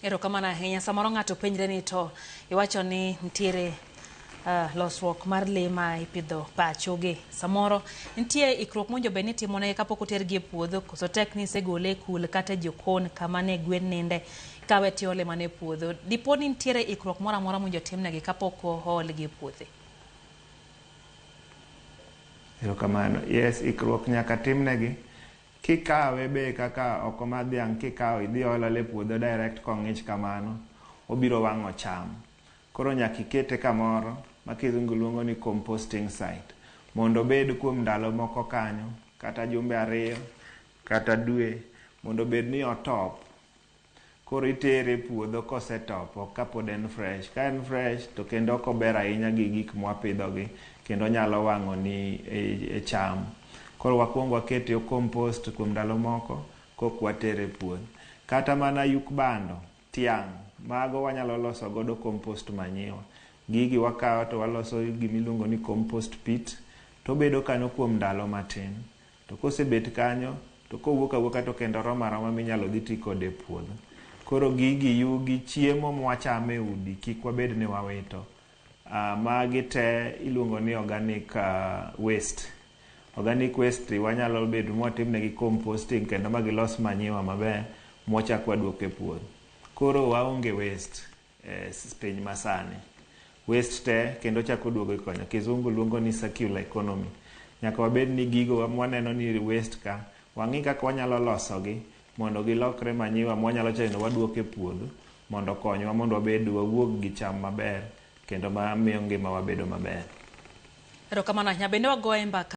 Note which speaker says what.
Speaker 1: Erokamano ahinya. Samoro ng'ato penjre ni to iwacho ni nitiere losruok mar lee ma ipidho pacho gi. Samoro nitie ikruok mowinjo bed ni itimonegi kapok otergi e puodho koso tek ni isegole e kul kata e jokon kama ne gwen ninde ikawe tiole mana e puodho. Dipo ni nitiere ikruok moro amora mowinjo timnegi kapok oolgi e puothe?
Speaker 2: Erokamano. Yes, ikruok nyaka timnegi. Kikawe be kaka oko mar dhiang' kikawo idhi olo e puodho direct kong'ich kamano, obiro wang'o cham. Koro nyaka ikete kamoro ma kizungu luongo ni composting site mondo obed kuom ndalo moko kanyo kata jumbe 2 kata dwe mondo obed ni otop. Koro itere e puodho kosetop ok kapod en fresh. Ka en fresh to kendo ok ober ahinya gi gik mwapidhogi kendo nyalo wang'o ni e cham. Koro wakuong wakete o compost kuom ndalo moko kok watere e puodho. Kata mana yuk bando, tiang', mago wanyalo loso godo compost manyiwa. Gigi wakawo to waloso gimiluongo ni compost pit tobedo kanyo kuom ndalo matin. To kosebet kanyo to kowuok awuoka to kendo oromo aroma minyalo dhi ti kode e puodho. Koro gigi yugi chiemo mwachamo e udi kik wabed ni wawito. Magi te iluongo ni organic waste. Organic waste wanyalo bedo mwatimnegi composting kendo ma gilos manyiwa maber mwachak waduoko e puodho. Koro waonge waste e piny masani. Waste te kendo chako duogo konyo. Kizungu luongo ni circular economy. Nyaka wabed ni gigo mwaneno ni waste ka, wang'i kaka wanyalo losogi mondo gilokre manyiwa mwanyalo chako waduoko e puodho mondo okonywa mondo wabed wawuog gi cham maber kendo mamiyo ngimawa bedo maber.
Speaker 1: Erokamano ahinya. Bende wagoye mbaka.